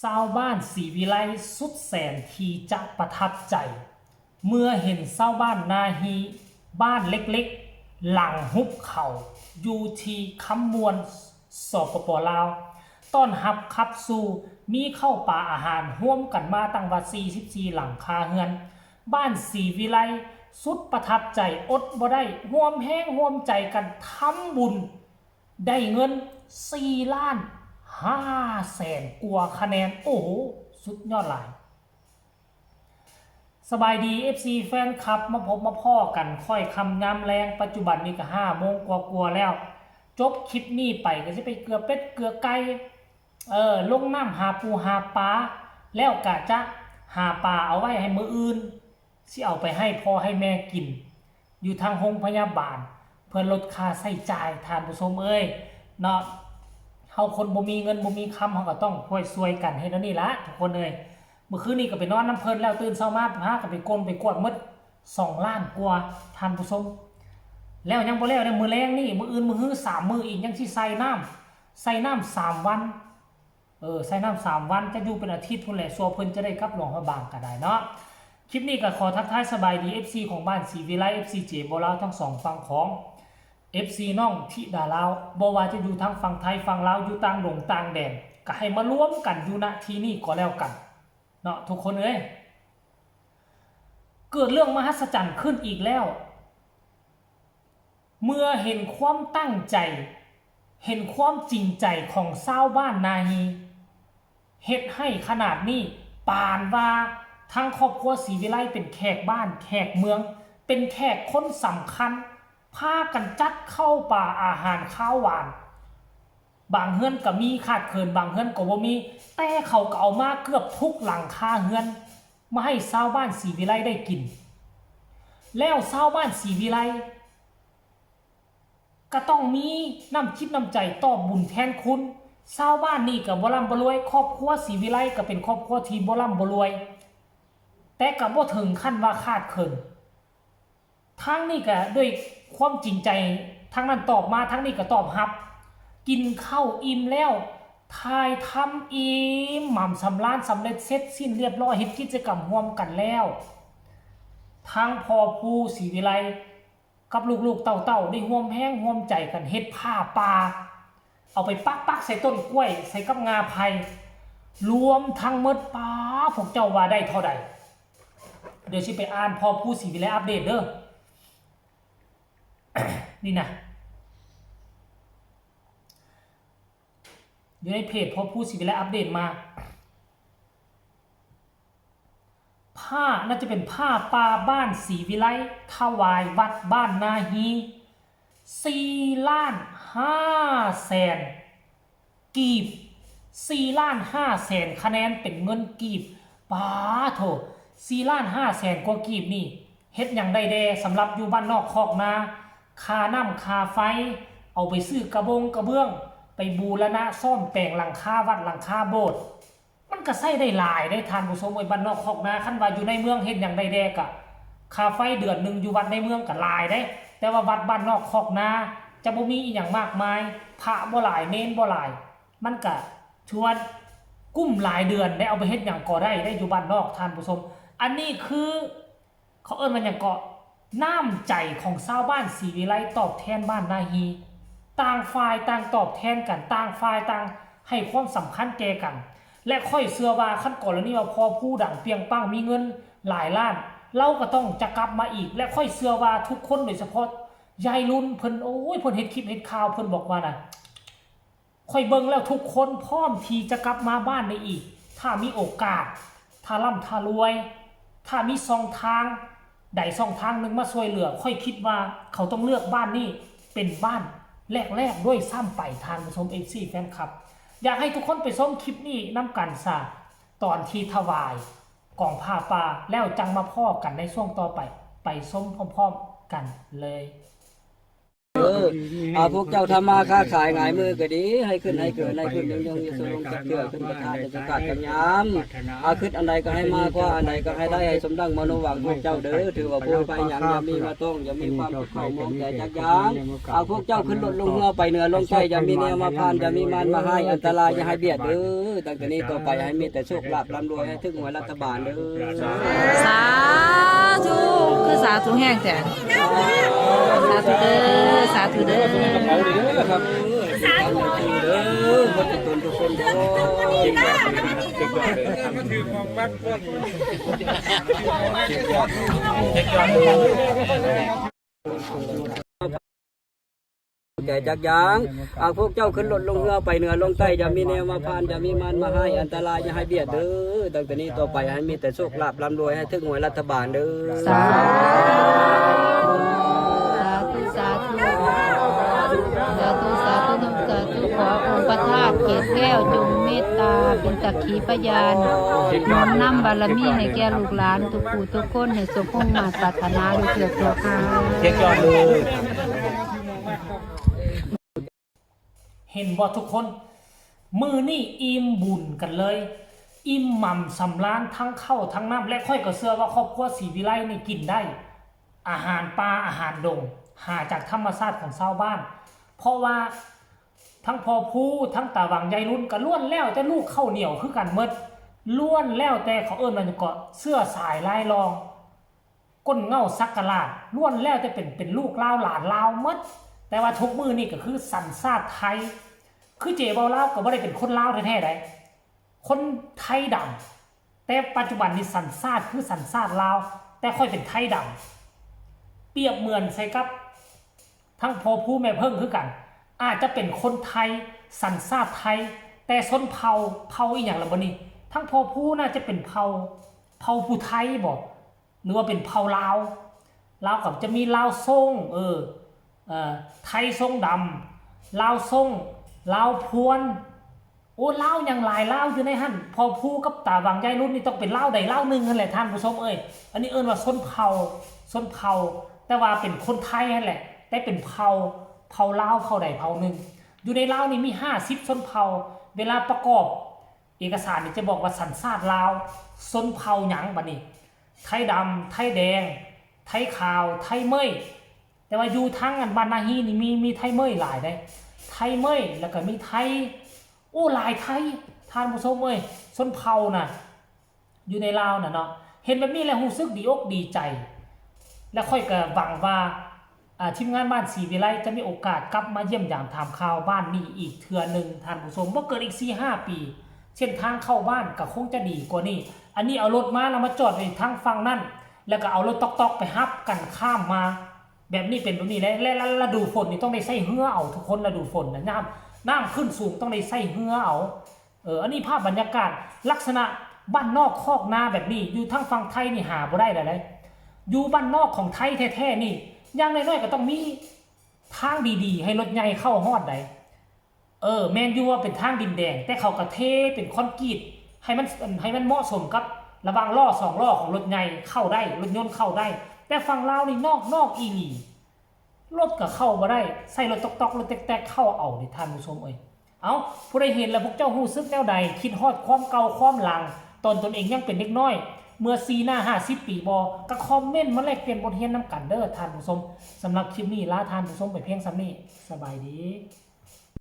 ຊາວບ້ານສີວິໄລສຸດແສນທີ່ຈະປະທັບໃຈ ເມື່ອເຫັນຊາວບ້ານນາຮີ ບ້ານເລັກໆ ຫຼັງຫຸບເຂົາ ຢູ່ທີ່ຄຳມ່ວນ ສປປ ລາວ ຕ້ອນຮັບຂັບສູ່ ມີເຂົ້າປາອາຫານ ຮວມກັນມາຕັ້ງວ່າ ສີ່ສິບສີ່ ຫຼັງຄາເຮືອນ. ບ້ານສີວິໄລສຸດປະທັບໃຈ ອົດບໍ່ໄດ້ ຮ່ວມແຮງຮ່ວມໃຈກັນທຳບຸນ ໄດ້ເງິນ ສີ່ລ້ານຫ້າແສນກວ່າຄະແນນ. ໂອ້ໂຫ ສຸດຍອດຫຼາຍ. ສະບາຍດີ ເອັຟຊີ ແຟນຄລັບ ມາພົບມາພໍ້ກັນຂ້ອຍຄ່ຳຍາມແລງ ປັດຈຸບັນນີ້ກໍຫ້າໂມງກວ່າໆແລ້ວ ຈົບຄລິບນີ້ໄປກໍຊິໄປເກືອເປັດເກືອໄກ່ ເອີ ລົງນ້ຳຫາປູຫາປາ ແລ້ວກະຈະຫາປາເອົາໄວ້ໃຫ້ມື້ອື່ນ ຊິເອົາໄປໃຫ້ພໍ່ໃຫ້ແມ່ກິນ ຢູ່ທາງໂຮງພະຍາບານ ເພື່ອລົດຄ່າໃຊ້ຈ່າຍ ທ່ານຜູ້ຊົມເອີຍເນາະ. ເຮົາຄົນບໍ່ມີເງິນບໍ່ມີຄຳ ເຮົາກໍຕ້ອງຊ່ວຍໆກັນເຮັດອັນນີ້ລະທຸກຄົນເອີຍ. ມື້ຄືນນີ້ກໍໄປນອນນຳເພິ່ນແລ້ວ ຕື່ນເຊົ້າມາພາກັນໄປກົນໄປກວດໝົດ ສອງລ້ານກວ່າ ທ່ານຜູ້ຊົມ. ແລ້ວຍັງບໍ່ແລ້ວເດ້ ມື້ແລງນີ້ ມື້ອື່ນ ມື້ຮື ສາມມື້ອີກ ຍັງຊິໃສ່ນ້ຳ ໃສ່ນ້ຳສາມວັນ ເອີ ໃສ່ນ້ຳສາມວັນ ຈະຢູ່ເປັນອາທິດພຸ້ນແຫຼະ ຊົ່ວເພິ່ນຈະໄດ້ກັບຫຼວງພະບາງກໍໄດ້ເນາະ. ຄລິບນີ້ກໍຂໍທັກທາຍສະບາຍດີ ເອັຟຊີ ຂອງບ້ານສີວິໄລ ເອັຟຊີ ເຈໂບລາວ ທັງສອງຝັ່ງຂອງ ເອັຟຊີ ນ້ອງທິດາລາວ ບໍ່ວ່າຈະຢູ່ທາງຝັ່ງໄທຝັ່ງລາວ ຢູ່ຕ່າງດົງຕ່າງແດນ ກໍໃຫ້ມາລວມກັນຢູ່ ນະ ທີ່ນີ້ກໍແລ້ວກັນເນາະ ທຸກຄົນເອີຍ. ເກີດເລື່ອງມະຫັດສະຈັນຂຶ້ນອີກແລ້ວ ເມື່ອເຫັນຄວາມຕັ້ງໃຈ ເຫັນຄວາມຈິງໃຈຂອງຊາວບ້ານນາຮີ ເຮັດໃຫ້ຂະໜາດນີ້ ປານວ່າທາງຄອບຄົວສີວິໄລເປັນແຂກບ້ານແຂກເມືອງ ເປັນແຂກຄົນສຳຄັນ ພາກັນຈັດເຂົ້າປາອາຫານຄາວຫວານ ບາງເຮືອນກໍມີຂາດເຂີນ ບາງເຮືອນກໍບໍ່ມີ ແຕ່ເຂົາກໍເອົາມາເກືອບທຸກຫຼັງຄາເຮືອນ ມາໃຫ້ຊາວບ້ານສີວິໄລໄດ້ກິນ ແລ້ວຊາວບ້ານສີວິໄລ ກໍຕ້ອງມີນ້ຳຈິດນ້ຳໃຈຕອບບຸນແທນຄຸນ. ຊາວບ້ານນີ້ກໍບໍ່ລ່ຳບໍ່ລວຍ ຄອບຄົວສີວິໄລກໍເປັນຄອບຄົວທີ່ບໍ່ລ່ຳບໍ່ລວຍ ແຕ່ກໍບໍ່ເຖິງຂັ້ນວ່າຂາດເຂີນ. ທາງນີ້ກໍດ້ວຍຄວາມຈິງໃຈ ທາງນັ້ນຕອບມາ ທາງນີ້ກໍຕອບຮັບ. ກິນເຂົ້າອີ່ມແລ້ວ ຖ່າຍທຳອີ່ມໝຳສຳລານ ສຳເລັດເສັດສິ້ນລຽບຮ້ອຍ ເຮັດກິດຈະກຳຮ່ວມກັນແລ້ວ ທາງພໍ່ພູສີວິໄລ ກັບລູກໆເຕົ້າໆ ໄດ້ຮ່ວມແຮງຮ່ວມໃຈກັນເຮັດຜ້າປ່າ ເອົາໄປປັກໆໃສ່ຕົ້ນກ້ວຍ ໃສ່ກັບງ່າໄຜ່ ລວມທັງໝົດ ປາ ພວກເຈົ້າວ່າໄດ້ເທົ່າໃດ? ດຽວຊິໄປອ່ານພໍ່ພູສີວິໄລອັບເດດເດີ ນີ້ນະ ຢູ່ໃນເພຈພໍ່ພູສີວິໄລອັບເດດມາ ຜ້າ ໜ້າຈະເປັນຜ້າປ່າບ້ານສີວິໄລ ຖວາຍວັດບ້ານນາຮີ ສີ່ລ້ານຫ້າແສນກີບ ສີ່ລ້ານຫ້າແສນຄະແນນເປັນເງິນກີບ ປາໂທ້ ສີ່ລ້ານຫ້າແສນກວ່າກີບນີ້ ເຮັດຫຍັງໄດ້ແດ່ ສຳລັບຢູ່ບ້ານນອກຄອກນາ ຄ່ານ້ຳຄ່າໄຟ ເອົາໄປຊື້ກະບົງກະເບື້ອງ ໄປບູລະນະສ້ອມແປງຫຼັງຄາວັດຫຼັງຄາໂບດ ມັນກະໃຊ້ໄດ້ຫຼາຍເດ້ທ່ານຜູ້ຊົມເອີຍ ບ້ານນອກຄອກນາ ຄັນວ່າຢູ່ໃນເມືອງເຮັດຫຍັງໄດ້ແດ່ກະ ຄ່າໄຟເດືອນໜຶ່ງຢູ່ວັດໃນເມືອງກະຫຼາຍເດ້ ແຕ່ວ່າວັດບ້ານນອກຄອກນາ ຈະບໍ່ມີອີ່ຫຍັງມາກມາຍ ພະບໍ່ຫຼາຍ ເນນບໍ່ຫຼາຍ ມັນກະຖືວ່າກຸ້ມຫຼາຍເດືອນໄດ້ ເອົາໄປເຮັດຫຍັງກໍໄດ້ເດ້ ຢູ່ບ້ານນອກທ່ານຜູ້ຊົມ. ອັນນີ້ຄື ເຂົາເອີ້ນວ່າຫຍັງເກາະ ນ້ຳໃຈຂອງຊາວບ້ານສີວິໄລຕອບແທນບ້ານນາຮີ ຕ່າງຝ່າຍຕ່າງຕອບແທນກັນ ຕ່າງຝ່າຍຕ່າງໃຫ້ຄວາມສຳຄັນແກ່ກັນ ແລະ ຂ້ອຍເຊື່ອວ່າຄັນກໍລະນີວ່າພໍ່ພູດັງປ່ຽງປັງມີເງິນຫຼາຍລ້ານ ລາວກໍຕ້ອງຈະກັບມາອີກ ແລະ ຂ້ອຍເຊື່ອວ່າທຸກຄົນ ໂດຍສະເພາະຍາຍລຸນເພິ່ນ ໂອ້ຍ ເພິ່ນເຮັດຄລິບເຮັດຂ່າວ ເພິ່ນບອກວ່ານະ ຂ້ອຍເບິ່ງແລ້ວທຸກຄົນພ້ອມທີ່ຈະກັບມາບ້ານໄດ້ອີກ ຖ້າມີໂອກາດ ຖ້າລ່ຳຖ້າລວຍ ຖ້າມີຊ່ອງທາງໃດຊ່ອງທາງໜຶ່ງມາຊ່ວຍເຫຼືອ ຂ້ອຍຄິດວ່າເຂົາຕ້ອງເລືອກບ້ານນີ້ເປັນບ້ານແລກໆດ້ວຍຊ້ຳໄປ ທ່ານຜູ້ຊົມ ເອັຟຊີ ແຟນຄລັບ. ຢາກໃຫ້ທຸກຄົນໄປຊົມຄລິບນີ້ນຳກັນຊະ ຕອນທີ່ຖວາຍກອງຜ້າປ່າ ແລ້ວຈັ່ງມາພໍ້ກັນໃນຊ່ວງຕໍ່ໄປ ໄປຊົມພ້ອມໆກັນເລີຍ. ເອີ ອາ ພວກເຈົ້າທຳມາຄ້າຂາຍຫງາຍມືກໍດີ ໃຫ້ຂຶ້ນໃຫ້ເກີນ ໃຫ້ຂຶ້ນຍົງໆ ຢ່າຊົງລົງຈັກເທື່ອ ຂຶ້ນປະທານໃນໂອກາດກັບຍາມ ອາ ຄຶດອັນໃດກໍໃຫ້ມາ ຄວ້າອັນໃດກໍໃຫ້ໄດ້ ໃຫ້ສົມດັ່ງມະໂນຫວັງພວກເຈົ້າເດີ ຖືວ່າໂພໄປຫຍັງ ຢ່າມີມາຕ້ອງ ຢ່າມີຄວາມທຸກເສົ້າໝອງໃຈຈັກຢ່າງ ອາ ພວກເຈົ້າຂຶ້ນລົດລົງເຮືອໄປເໜືອລົງໃຕ້ ຢ່າມີແນວມາຜ່ານ ຢ່າມີມານມາຮ້າຍ ອັນຕະລາຍຢ່າໃຫ້ບຽດເດີ. ຕັ້ງແຕ່ນີ້ຕໍ່ໄປໃຫ້ມີແຕ່ໂຊກລາບລ່ຳລວຍ ໃຫ້ຖືກຫວຍລັດຖະບານເດີ. ສາທຸ ຄືສາທຸແຮງແທ້. ສາທຸເດີ ສາທຸເດີ. ສາທຸເດີ ໝົດທຸກຄົນເດີ. ໃຈຈັກຢ່າງ ອາ ພວກເຈົ້າຂຶ້ນລົດລົງເຮືອໄປເໜືອລົງໃຕ້ ຢ່າມີແນວມາຜ່ານ ຢ່າມີມານມາຮ້າຍ ອັນຕະລາຍຢ່າໃຫ້ບຽດເດີ. ຕັ້ງແຕ່ນີ້ຕໍ່ໄປໃຫ້ມີແຕ່ໂຊກລາບລ່ຳລວຍ ໃຫ້ຖືກຫວຍລັດຖະບານເດີ. ສາທຸ ສາທຸ ສາທຸ ສາທຸ ສາທຸ ສາທຸ. ຂໍອົງພະທາດເກດແກ້ວຈົ່ງເມດຕາເປັນສັກຂີພະຍານ ໜູນນຳບາລະມີໃຫ້ແກ່ລູກຫຼານທຸກຜູ້ທຸກຄົນ ໃຫ້ສົມມຸ່ງມາດປາດຖະໜາດ້ວຍເທີດເຈົ້າຂ້າ. ສຸດຍອດເລີຍ. ເຫັນບໍ່ທຸກຄົນ? ມື້ນີ້ອີ່ມບຸນກັນເລີຍ, ອີ່ມໝຳສຳລານທັງເຂົ້າທັງນ້ຳ ແລະ ຂ້ອຍກໍເຊື່ອວ່າຄອບຄົວສີວິໄລນີ້ກິນໄດ້ອາຫານປ່າອາຫານດົງ ຫາຈາກທຳມະຊາດຂອງຊາວບ້ານ, ເພາະວ່າທັງພໍ່ພູ ທັງຕາຫວັງ ຍາຍລຸນ ກໍລ້ວນແລ້ວແຕ່ລູກເຂົ້າໜຽວຄືກັນໝົດ, ລ້ວນແລ້ວແຕ່ ເຂົາເອີ້ນວ່າຫຍັງເກາະ ເຊື້ອສາຍລາຍລ່ອງ. ກົ້ນເຫງົ້າສັກກະຫຼາດ ລ້ວນແລ້ວແຕ່ເປັນ ເປັນລູກລາວ ຫຼານລາວໝົດ. ແຕ່ວ່າທຸກມື້ນີ້ກໍຄືສັນຊາດໄທ. ຄືເຈເວົ້າລາວກໍບໍ່ໄດ້ເປັນຄົນລາວແທ້ໆໃດ, ຄົນໄທດຳ. ແຕ່ປັດຈຸບັນນີ້ສັນຊາດຄືສັນຊາດລາວ, ແຕ່ຂ້ອຍເປັນໄທດຳ. ປຽບເໝືອນໃສ່ກັບ ທັງພໍ່ພູແມ່ເພິ່ງຄືກັນ, ອາດຈະເປັນຄົນໄທ ສັນຊາດໄທ, ແຕ່ຊົນເຜົ່າ ເຜົ່າອີ່ຫຍັງລະບໍ່ນີ້? ທັງພໍ່ພູໜ້າຈະເປັນເຜົ່າ ເຜົ່າຜູ້ໄທບໍ ຫຼືວ່າເປັນເຜົ່າລາວ? ລາວກໍຈະມີລາວຊົງ ເອີ ເອີ ໄທຊົງດຳ ລາວຊົງ ລາວພວນ. ໂອ້ ລາວຫຍັງຫຼາຍລາວຢູ່ໃນຫັ້ນ. ພໍ່ພູກັບຕາຫວັງ ຍາຍລຸນ ນີ້ຕ້ອງເປັນລາວໃດລາວໜຶ່ງຫັ້ນແຫຼະທ່ານຜູ້ຊົມເອີຍ. ອັນນີ້ເອີ້ນວ່າຊົນເຜົ່າ ຊົນເຜົ່າ ແຕ່ວ່າເປັນຄົນໄທຫັ້ນແຫຼະ ແຕ່ເປັນເຜົ່າ ເຜົ່າລາວເຜົ່າໃດເຜົ່າໜຶ່ງ. ຢູ່ໃນລາວນີ້ມີຫ້າສິບຊົນເຜົ່າ. ເວລາປະກອບເອກະສານນີ້ຈະບອກວ່າສັນຊາດລາວ ຊົນເຜົ່າຫຍັງບັດນີ້? ໄທດຳ ໄທແດງ ໄທຂາວ ໄທເໝີຍ. ແຕ່ວ່າຢູ່ທາງອັນບ້ານນາຮີນີ້ມີ ມີໄທເໝີຍຫຼາຍເດ້ ໄທເໝີຍ ແລ້ວກໍມີໄທ ໂອ້ ຫຼາຍໄທທ່ານຜູ້ຊົມເອີຍ. ຊົນເຜົ່ານະ ຢູ່ໃນລາວນະເນາະ ເຫັນແບບນີ້ແລ້ວຮູ້ສຶກດີອົກດີໃຈ ແລະ ຂ້ອຍກໍຫວັງວ່າ ອາ ທີມງານບ້ານສີວິໄລຈະມີໂອກາດກັບມາຢ້ຽມຢາມຖາມຂ່າວບ້ານນີ້ອີກເທື່ອໜຶ່ງທ່ານຜູ້ຊົມ. ບໍ່ເກີນອີກສີ່ຫ້າປີ ເສັ້ນທາງເຂົ້າບ້ານກໍຄົງຈະດີກວ່ານີ້. ອັນນີ້ເອົາລົດມາແລ້ວມາຈອດໄວ້ທາງຝັ່ງນັ້ນ ແລ້ວກໍເອົາລົດຕ໊ອກໆໄປຮັບກັນຂ້າມມາ. ແບບນີ້ເປັນແບບນີ້ແຫຼະ ແລະ ລະດູຝົນນີ້ຕ້ອງໄດ້ໃຊ້ເຮືອເອົາທຸກຄົນ. ລະດູຝົນນະ ຍາມນ້ຳຂຶ້ນສູງຕ້ອງໄດ້ໃຊ້ເຮືອເອົາ. ເອີ ອັນນີ້ພາບບັນຍາກາດລັກສະນະບ້ານນອກຄອກນາແບບນີ້ ຢູ່ທາງຝັ່ງໄທນີ້ຫາບໍ່ໄດ້ແລ້ວເດ້. ຢູ່ບ້ານນອກຂອງໄທແທ້ໆນີ້ ຢ່າງໜ້ອຍໆກໍຕ້ອງມີທາງດີໆໃຫ້ລົດໃຫຍ່ເຂົ້າຮອດໃດ. ເອີ ແມ່ນຢູ່ວ່າເປັນທາງດິນແດງ ແຕ່ເຂົາກໍເທເປັນຄອນກຣີດໃຫ້ມັນ ໃຫ້ມັນເໝາະສົມກັບລະຫວ່າງລໍ້ສອງລໍ້ຂອງລົດໃຫຍ່ເຂົ້າໄດ້ ລົດຍົນເຂົ້າໄດ້. ແຕ່ຝັ່ງລາວນີ້ນອກ ນອກອີ່ຫຼີ ລົດກໍເຂົ້າບໍ່ໄດ້ ໃຊ້ລົດຕ໊ອກໆ ລົດແຕັກໆ ເຂົ້າເອົາເດ້ທ່ານຜູ້ຊົມເອີຍ. ເອົ້າ ຜູ້ໃດເຫັນແລ້ວພວກເຈົ້າຮູ້ສຶກແນວໃດ? ຄິດຮອດຄວາມເກົ່າຄວາມຫຼັງ ຕອນຕົນເອງຍັງເປັນເດັກນ້ອຍ ເມື່ອສີ່ໜ້າຫ້າສິບປີບໍ່? ກໍຄອມເມັນມາແລກປ່ຽນບົດຮຽນນຳກັນເດີທ່ານຜູ້ຊົມ. ສຳລັບຄລິບນີ້ລາທ່ານຜູ້ຊົມໄປພຽງສ່ຳນີ້. ສະບາຍດີ.